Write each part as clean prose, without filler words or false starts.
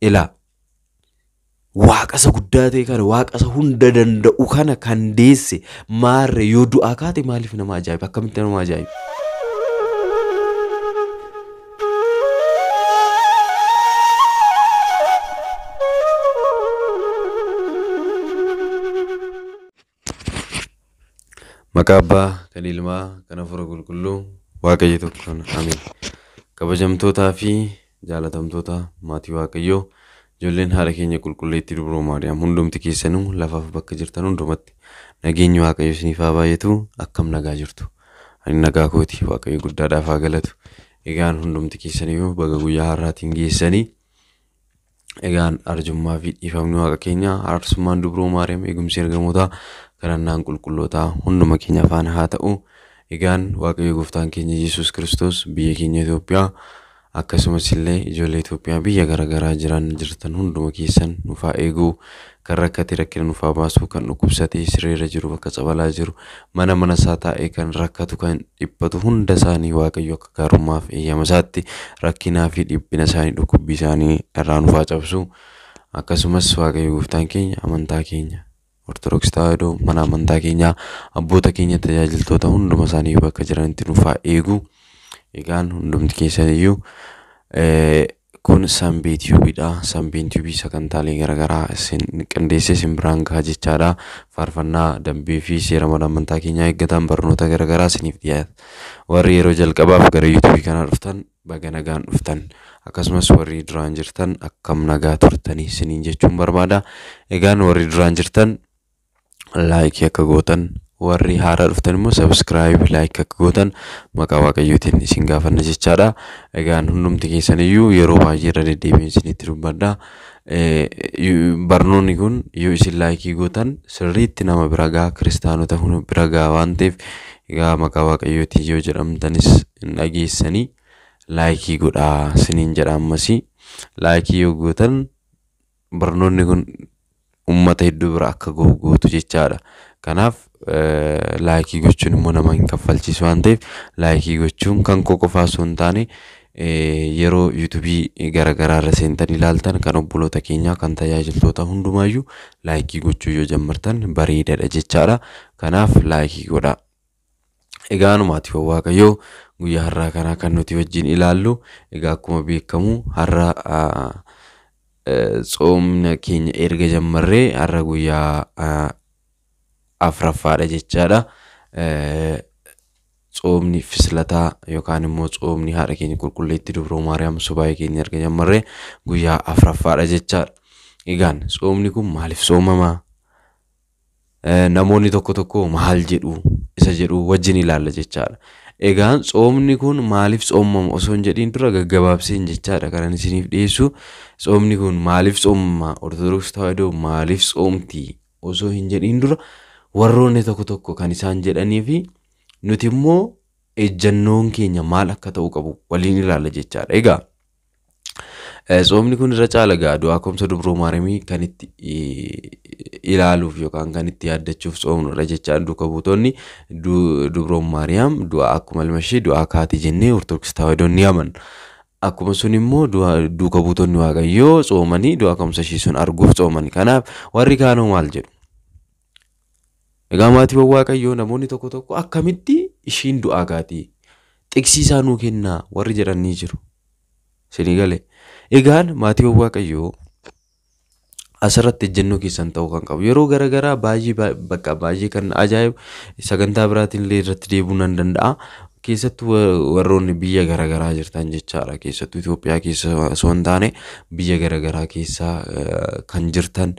Ilaa waaqa isa guddaa ta'e kana, waaqa isa hunda danda'u kana kan deesse maarre yoo du'aa kaate maaliif nama ajaa'iba? Akkamitti nama ajaa'iba? Maqaa Abbaa, kan Ilmaa, kan Hafuura Qulqulluu, Waaqayyo tokkoon ameen. Kabajamtootaa fi jaalatamtoota maatii Waaqayyoo, ijoolleen haadha keenya qulqulleettii Dubroo Maariyaam hundumti keessanuu lafaaf bakka jirtan hundumatti nageenyi Waaqayyo isiniif haa baay'atu. Akkam nagaa jirtu? Ani nagaa kooti, Waaqayyo guddaadhaaf haa galatu. Egaan hundumti keessaniyyuu baga guyyaa har'aatiin geessanii. Egaan arjummaa fi dhiifamni Waaqa keenyaa, araarsummaan Dubroo Maariyaam, eegumsi ergamootaa, kadhannaan qulqullootaa hunduma keenya faana haa ta'u. Egaan Waaqayyo gooftaan keenya Yesuus Kiristoos biyya keenya Itoophiyaa akkasumas illee ijoollee Itoophiyaa biyya garaagaraa jiran jirtan hunduma keessan nuuf haa eegu. Kan rakkate rakkina nuuf haa baasu, kan dhukkubsatee sireerra jiru, bakka cabalaa jiru, mana mana isaa taa'ee kan rakkatu, kan dhiphatu hunda isaanii Waaqayyo akka gaarummaaf eeyyama isaatti rakkinaa fi dhiphina isaanii, dhukkubbii isaanii irraa nuuf haa cabsu. Akkasumas Waaqayyo gooftaan keenya amantaa keenya Ortodoksii Tawaahidoo mana amantaa keenyaa abboota keenya tajaajiltoota hunduma isaanii bakka jiranitti nuuf haa eegu. Egaan hundumti keessaniyyuu kun Sanbee Tiyuubiidha. Sanbeen Tiyuubii sagantaalee garaagaraa isin qindeessee isin biraan gaha jechaadha. Faarfannaa dambii fi seera mana amantaa keenyaa eeggatan barnoota garaagaraa isiniif dhiyaata. Warri yeroo jalqabaaf gara yuutuubii kanaa dhuftan baga nagaan dhuftan. Akkasumas warri duraan jirtan akkam nagaa turtanii isiniin jechuun barbaada. Egaan warri duraan jirtan laayikii akka gootan, warri haaraa dhuftan immoo sabskiraayib laayik akka gootan maqaa Waaqayyootiin isin gaafanna jechaadha. Egaan hundumti keessaniyyuu yeroo baay'ee irra deddeebiin isinitti dubbadha. Barnoonni kun yoo isin laayikii gootan sirriitti nama bira gaha, kiristaanota hunda bira gaha waan ta'eef egaa maqaa Waaqayyootiin yoo jedhamtanis hin dhageessanii laayikii godhaa isiniin jedha. Ammasii laayikii yoo gootan barnoonni kun uummata hedduu bira akka gahu gootu jechaadha. Kanaaf laayikii gochuun immoo nama hin kaffalchiisu waan ta'eef laayikii gochuun kan koo qofaa osoo hin taane yeroo yuutuubii garaagaraa irra seentanii ilaaltan kan obboloota keenyaa kan tajaajiltoota hundumaayyuu laayikii gochuu yoo jammartan bareedaadha jechaadha. Kanaaf laayikii godhaa. Egaa maatiiwwan Waaqayyoo guyyaa har'aa kanaa kan nuti wajjin ilaallu egaa akkuma beekamu har'a tsoomna keenya erga jammarree har'a guyyaa afuraffaadha jechaadha. Tsoomni fislataa yookaan immoo tsoomni haadha keenya qulqulleettii Dubroo Maariyaam subaayee keenya erga jammarree guyyaa afuraffaadha jechaadha. Egaan tsoomni kun maaliif soomamaa? Namoonni tokko tokko maal jedhu isa jedhu wajjin ilaalla jechaadha. Egaan tsoomni kun maaliif tsoomama osoo hin jedhiin dura gaggabaabseen jechaadha kanan isiniif dhiyeessu. Tsoomni kun maaliif tsoomama? Ortodoksii Tawaahidoo maaliif tsoomti osoo hin jedhiin dura warroonni tokko tokko kan isaan jedhanii fi nuti immoo ejjannoon keenya maal akka ta'u qabu waliin ilaalla jechaadha. Egaa tsoomni kun irra caala egaa du'aa ka'umsa Dubroo Maariyaamii kan itti ilaaluuf yookaan kan itti yaaddachuuf tsoomnudha jechaadha. Duuka buutonni Dubroo Maariyaam du'aa akkuma ilma ishee du'aa kaati jennee Ortodoksii Tawaahidoon ni amanna. Akkuma sun immoo duuka buutonni Waaqayyoo tsoomanii du'aa ka'umsa ishee sun arguuf tsoomani. Kanaaf warri kaanoo maal jedhu? Egaa maatiiwwan Waaqayyoo namoonni tokko tokko akkamitti ishiin du'aa kaati? Xiqsiisaa nuu kennaa warri jedhan ni jiru. Isinii galee. Egaan maatiiwwan Waaqayyoo asirratti ejjennoo keessan ta'uu kan qabu. Yeroo garaagaraa baay'ee bakka baay'ee kan ajaa'ibu sagantaa biraatiin illee irratti deebi'uu nan danda'a. Keessattuu warroonni biyya garaagaraa jirtan jechaadha. Keessattuu Itoophiyaa keessa osoo hin taane biyya garaagaraa keessa kan jirtan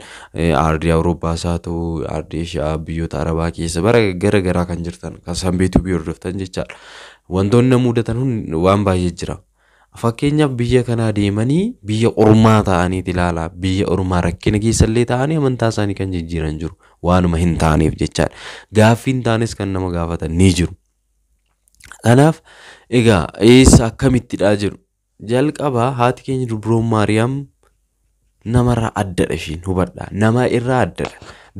aardii Awurooppaas haa ta'u aardii Eeshiyaa biyyoota Arabaa keessa bara garaagaraa kan jirtan kan Sanbee Tiyuubii hordoftan jechaadha. Wantoonni na mudatan hundi waan baay'ee jira. Fakkeenyaaf biyya kanaa deemanii biyya ormaa ta'aniiti ilaalaa. Biyya ormaa rakkina keessallee ta'anii amantaa isaanii kan jijjiiran jiru. Waanuma hin taaneef jechaadha. Gaaffii hin taanes kan nama gaafatan ni jiru. Kanaaf egaa eessa akkamittidhaa jedhu. Jalqabaa haati keenya Dubroo Maariyaam namarraa addadha ishiin hubadhaa. Nama irraa addadha.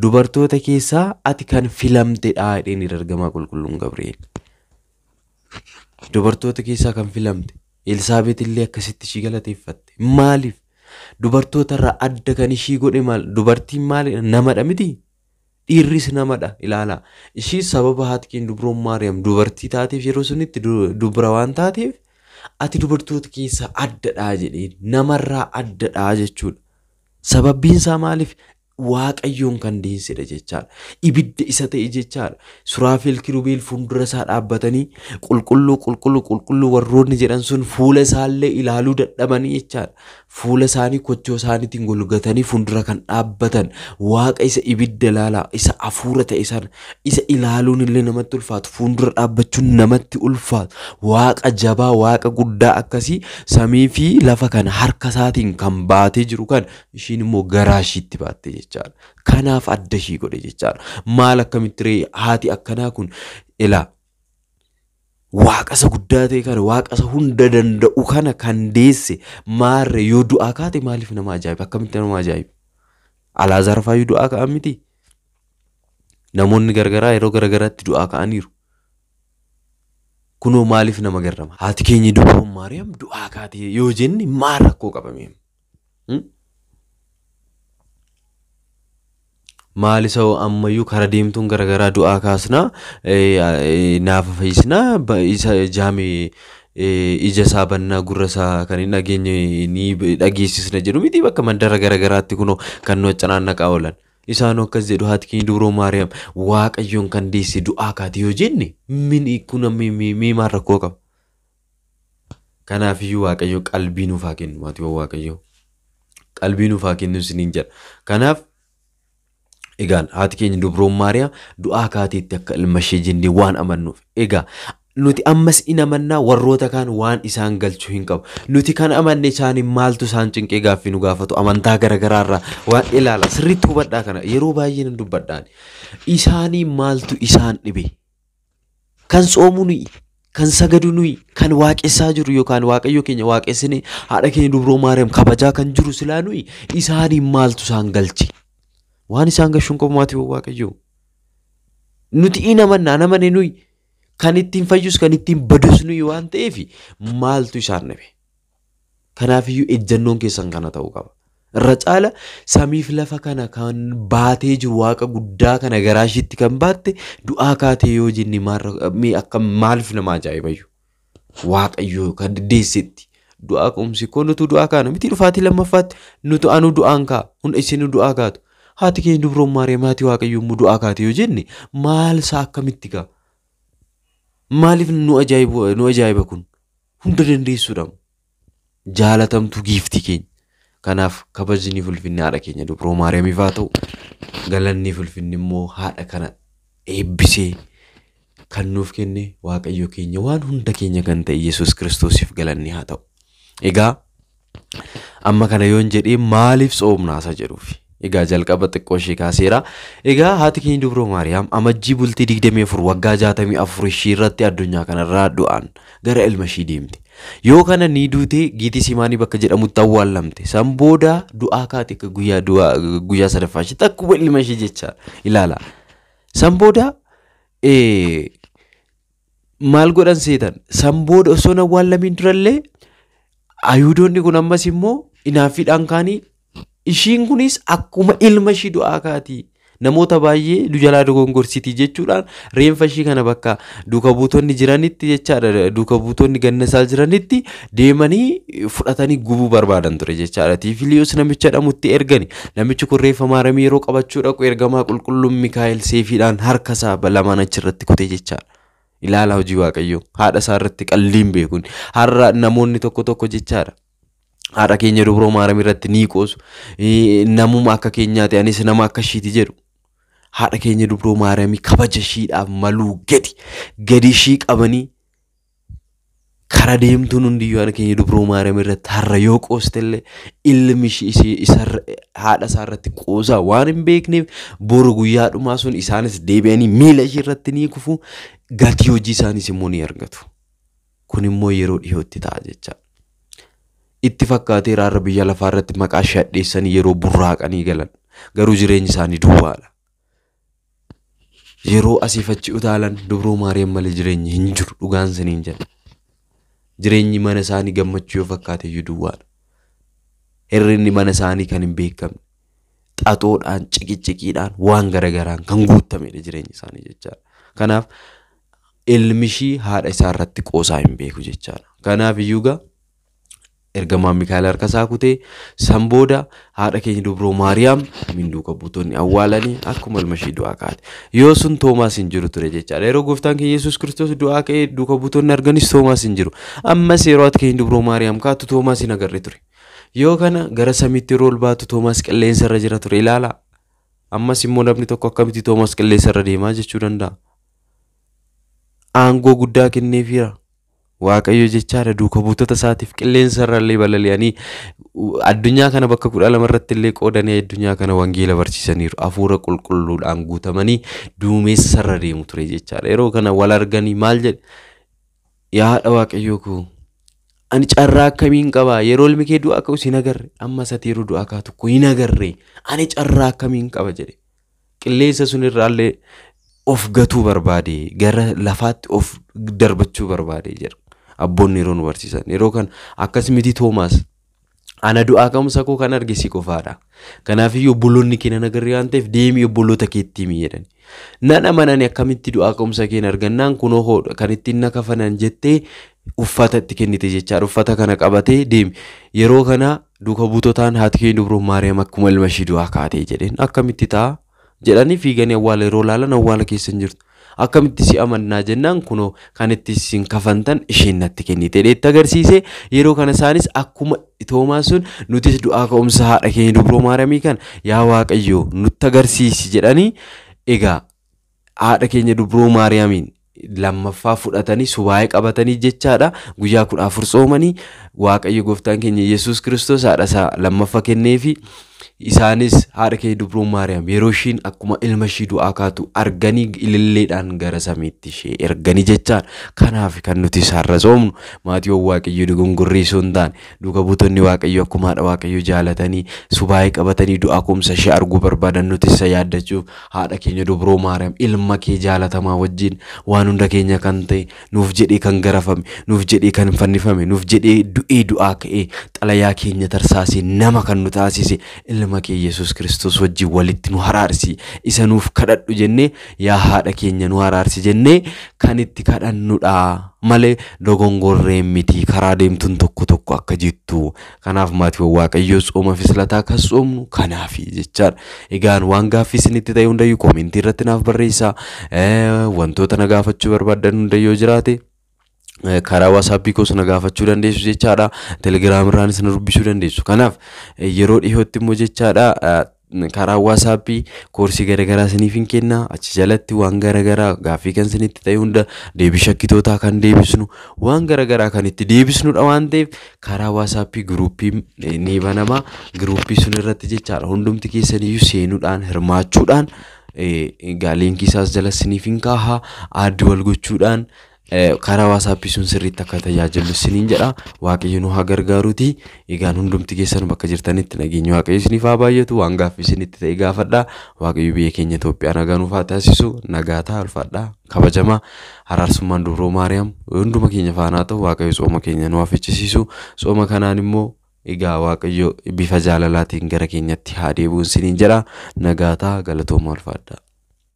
Dubartoota keessaa ati kan filamtedha jedheen ergamaa qulqulluun Gabri'eel. Dubartoota keessaa kan filamte. Elsaabeet illee akkasitti ishii galateeffatte. Maaliif? Dubartoota irraa adda kan ishii godhe maal? Dubartiin maal namadha miti? Dhiirris namadha ilaala. Ishii sababa haati keenya Dubroon Maariyaam dubartii taateef yeroo sunitti dubra waan taateef ati dubartoota keessaa addadhaa jedhee namarraa addadhaa jechuudha. Sababbiin isaa maaliif? Waaqayyoon kan deessedha jechaadha. Ibidda isa ta'e jechaadha. Suraafel Kirubeel fuuldura isaa dhaabbatanii qulqulluu qulqulluu qulqulluu warroonni jedhan sun fuula isaallee ilaaluu dadhabanii jechaadha. Fuula isaanii kochoo isaaniitiin golgatanii fuuldura kan dhaabbatan Waaqa isa ibidda ilaalaa isa hafuura ta'e sana isa ilaaluun illee namatti ulfaatu, fuuldura dhaabbachuun namatti ulfaatu, Waaqa jabaa Waaqa guddaa akkasii samii fi lafa kana harka isaatiin kan baatee jiru kan ishiin immoo garaa ishiitti baatte jechaadha. Kanaaf adda ishii godhe jechaadha. Maal akkamitti ree haati akkanaa kun ilaa Waaqa isa guddaa ta'e kana, Waaqa isa hunda danda'u kana kan deesse maarre yoo du'aa kaate maaliif nama ajaa'iba? Akkamitti nama ajaa'iba? Alaazaar faayyuu du'aa ka'an miti? Namoonni garagaraa yeroo garagaraatti du'aa ka'aniiru. Kunoo maaliif nama garrama? Haati keenya Dubroon Maariyaam du'aa kaate yoo jenne maal rakkoo qabame? Maal isa ammayyuu kara deemtuun garagaraa du'aa kaasnaa, naafa fayyisnaa, isa jaame ija isaa bannaa, gurra isaa kan hin dhageenye ni dhageessisna jedhu miti bakka mandara garagaraatti kunoo kan nu accanaannaqaa oolan. Isaanoo akkas jedhu haati keenya Dubroo Maariyaam Waaqayyoon kan deesse du'aa kaate yoo jenne min kun mii maal rakkoo qaba? Kanaafiyyuu Waaqayyo qalbii nuuf haa kennu maatiiwwan Waaqayyoo. Qalbii nuuf haa kennu isiniin jedha. Kanaaf egaan haati keenya Dubroon Maariyaam du'aa kaateetti akka ilma ishee jennee waan amannuuf. Egaa nuti ammas in amannaa warroota kaan waan isaan galchu hin qabu. Nuti kan amanne isaanii maaltu isaan cinqee gaaffii nu gaafatu amantaa garaagaraarraa waan ilaala sirriitti hubadhaa kana yeroo baay'ee nan dubbadhaan. Isaanii maaltu isaan dhibe? Kan soomu nuyi, kan sagadu nuyi, kan waaqessaa jiru yookaan Waaqayyo keenya waaqessine haadha keenya Dubroo Maariyaam kabajaa kan jiru silaa nuyi isaanii maaltu isaan galche? Waan isaan gashuun qabu maatiiwwan Waaqayyoo. Nuti in amannaa namane nuyi kan ittiin fayyus kan ittiin badus nuyi waan ta'eef maaltu isaan dhabe? Kanaafiyyuu ejjannoon keessan kana ta'uu qaba. Irra caala samiif lafa kana kan baatee jiru Waaqa guddaa kana garaa ishiitti kan baatte du'aa kaatee yoo jenne akka maaliif nama ajaa'ibayyu? Waaqayyo kan deessetti. Du'aa ka'umsi koo nutu du'aa kaana miti dhufaatii lammaffaatti nutu anu du'aan ka'a hunda isin du'aa kaatu. Haati keenya Dubroon Maariyaam haati Waaqayyo immoo du'aa kaate yoo jenne maal isaa akkamitti ga'a? Maaliif nu ajaa'iba kun? Hunda dandeessuudha. Jaalatamtuu giiftii keenya. Kanaaf kabajni fulfinni haadha keenya Dubroo Maariyaamiif haa ta'u. Galanni fulfinni immoo haadha kana eebbisee kan nuuf kenne Waaqayyo keenya waan hunda keenya kan ta'e Yesuus Kiristoosiif galanni haa ta'u. Egaa amma kana yoon jedhee maaliif tsoomnaa isa jedhuufi? Egaa jalqaba xiqqoo ishee kaaseera. Egaa haati keenya Dubroo Maariyaam amajjii bultii 24 waggaa 64 ishii irratti addunyaa kanarraa du'aan gara ilma ishii deemte. Yoo kana ni duute Giitii Simaanii bakka jedhamutti awwaalamte. San booda du'aa kaate guyyaa sadaffaa isheetti akkuma ilma ishee jecha ilaala. San booda maal godhan seetan? San booda osoo hin awwaalamiin durallee Ayuudoonni kun ammas immoo inaaffiidhaan kaanii ishiin kunis akkuma ilma ishii du'aa kaati. Namoota baay'ee nu jalaa dogongorsiiti jechuudhaan reenfa ishii kana bakka duuka buutonni jiranitti jechaadha. Duuka buutonni ganna isaa jiranitti deemanii fudhatanii gubuu barbaadan ture jechaadha. Tiifiliyoos namicha jedhamutti ergani. Namichi kun reeffa Maariyaamii yeroo qabachuu dhaqu ergamaa qulqulluun Mikaa'el seefiidhaan harka isaa lamaan achirratti kute jechaadha. Ilaala hojii Waaqayyoo. Haadha isaa irratti qalliin beekuun. Har'a namoonni tokko tokko jechaadha. Haadha keenya Dubroo Maariyaam irratti ni qoosu. Namuma akka keenyaati anis nama akka ishiiti jedhu. Haadha keenya Dubroo Maariyaamii kabaja ishiidhaaf maluu gadi ishii qabanii kara deemtuun hundiyyuu haadha keenya Dubroo Maariyaam irratti har'a yoo qooste ilmi ishii haadha isaa irratti qoosaa waan hin beekneef boru guyyaa dhumaa sun isaanis deebi'anii miila ishii irratti ni kufu, gatii hojii isaanis immoo ni argatu. Kun immoo yeroo dhiyootti ta'a jecha. Itti fakkaatee har'a biyya lafaa irratti maqaa ishee hadheessanii yeroo burraaqanii galan garuu jireenyi isaanii duwwaadha. Yeroo asiif achi utaalan Dubroo Maariyaam malee jireenyi hin jiru dhugaan saniin jedha. Jireenyi mana isaanii gammachuu yoo fakkaate iyyuu duwwaadha. Hirrinni mana isaanii kan hin beekamne. Xaxoodhaan, ciqiciqiidhaan, waan garagaraan kan guutamedha jireenya isaanii jechaadha. Kanaaf ilmi ishii haadha isaa irratti qoosaa hin beeku jechaadha. Kanaaf iyyuu gaa ergamaan Mikaa'el harka isaa kutee san booda haadha keenya dubroo Maariyaam duuka buutonni awwaalanii akkuma ilma ishii du'aa kaate. Yoo sun Toomaas hin jiru ture jechaadha. Yeroo gooftaan keenya Yesuus Kiristoos du'aa ka'ee duuka buutonni arganis Toomaas hin jiru. Ammas yeroo haati keenya dubroo Maariyaam kaatu Toomaas hin agarre ture. Yoo kana gara samiitti yeroo ol baatu Toomaas qilleensa irra jira ture ilaala. Ammas immoo namni tokko akkamitti Toomaas qilleensa irra deemaa jechuu danda'a. Aangoo guddaa kenneefiira. Waaqayyo jechaadha duuka buutota isaatiif qilleensa irra illee balali'anii addunyaa kana bakka 12 irratti illee qoodanii addunyaa kana wangeela barsiisaniiru. Hafuura qulqulluudhaan guutamanii duumessa irra deemu ture jechaadha. Yeroo kana wal arganii maal jedhe? Yaa haadha Waaqayyoo koo ani carraa akkamiin qabaa? Yeroo ilmi kee du'aa ka'us hin agarre. Amma isatti yeroo du'aa kaatu tokko hin agarre. Ani carraa akkamiin qaba jedhe. Qilleensa sun irraallee of gatuu barbaade gara lafaatti of darbachuu barbaade jedha. Abboonni yeroo nu barsiisan. Yeroo kana akkas miti Toomaas. Ana du'aa ka'umsa koo kan arge si qofaadha. Kanaafiyyuu obboloonni kee nan agarre waan ta'eef deemii obboloota keetti himi jedhani. Nan amanani akkamitti du'aa ka'umsa kee argannaan kunoo hoodha kan ittiin na kafanan jettee uffata itti kennite jechaadha. Uffata kana qabatee deemi. Yeroo kana duuka buutotaan haati keenya dubroo Maariyaam akkuma ilma ishii du'aa kaatee jedheen akkamitti ta'a jedhanii fiiganii awwaala yeroo laalan awwaala keessa hin jirtu. Akkamitti si amannaa jennaan kunoo kan itti isin kafantan isheen natti kennite jedhee itti agarsiise. Yeroo kana isaanis akkuma Toomaas sun nutis du'aa ka'umsa haadha keenya dubroo Maariyaamii kana yaa Waaqayyo nutti agarsiisi jedhanii egaa haadha keenya dubroo Maariyaamiin lammaffaa fudhatanii subaa'ee qabatanii jechaadha. Guyyaa 14 tsoomanii Waaqayyo gooftaan keenya Yesuus Kiristoos haadha isaa lammaffaa kenneefi isaanis haadha keenya dubroo Maariyaam yeroo ishiin akkuma ilma ishii du'aa kaatu arganii ililleedhaan gara samiitti ishee erganii jechaadha. Kanaaf kan nuti isaarra tsoomnu maatiiwwan Waaqayyoo dogongorree osoo hin taane duuka buutonni Waaqayyoo akkuma haadha Waaqayyoo jaalatanii subaa'ee qabatanii du'aa ka'umsa ishee arguu barbaadan nuti isa yaaddachuuf haadha keenya dubroo Maariyaam ilma kee jaalatamaa wajjin waan hunda keenya kan ta'e nuuf jedhee kan garafame nuuf jedhee kan fannifame nuuf jedhee du'ee du'aa ka'ee xalayaa keenya tarsaasee nama kan nu taasise ilma kee Yesuus Kiristoos wajjin walitti nu haraarsi isa nuuf kadhadhu jennee yaa haadha keenya nu haraarsi jennee kan itti kadhannudha malee dogongorreen miti karaa deemtuun tokko tokko akka jettu. Kanaaf maatiiwwan Waaqayyoo tsooma fislataa kan tsoomnu kanaafi jechaadha. Egaan waan gaaffii isinitti ta'e hundayyuu koomentii irratti naaf barreessaa. Wantoota na gaafachuu barbaaddan hundayyuu jiraate karaa WhatsAppii koos na gaafachuu dandeessu jechaadha. Telegiraam irraanis na dubbisuu dandeessu. Kanaaf yeroo dhiyootti immoo jechaadha karaa WhatsAppii koorsii garaagaraa isiniif hin kenna. Achi jalatti waan garaagaraa gaaffii kan isinitti ta'e hunda deebii shakkitootaa kan deebisnu waan garaagaraa kan itti deebisnudha waan ta'eef karaa WhatsAppii giruuppii ni banama. Giruuppii sun irratti jechaadha hundumti keessaniyyuu seenuudhaan hirmaachuudhaan egaa liinkii isaas jala isiniif hin kaaha aaddi wal gochuudhaan karaa WhatsAppii sun sirriitti akka tajaajilu isiniin jedha. Waaqayyo nu haa gargaaruuti. Egaan hundumti keessan bakka jirtanitti nageenyi Waaqayyo isiniif haa baay'atu. Waan gaaffii isinitti ta'e gaafadha. Waaqayyo biyya keenya Itoophiyaa nagaa nuuf haa taasisu. Nagaa ta'a ulfaadha. Kabajamaa araarsummaan dubroo Maariyaam hunduma keenya faana haa ta'u. Waaqayyo tsooma keenya nu haa fichisiisu. Tsooma kanaan immoo egaa Waaqayyo bifa jaalalaatiin gara keenyatti haa deebi'u isiniin jedha. Nagaa ta'a galatooma ulfaadha.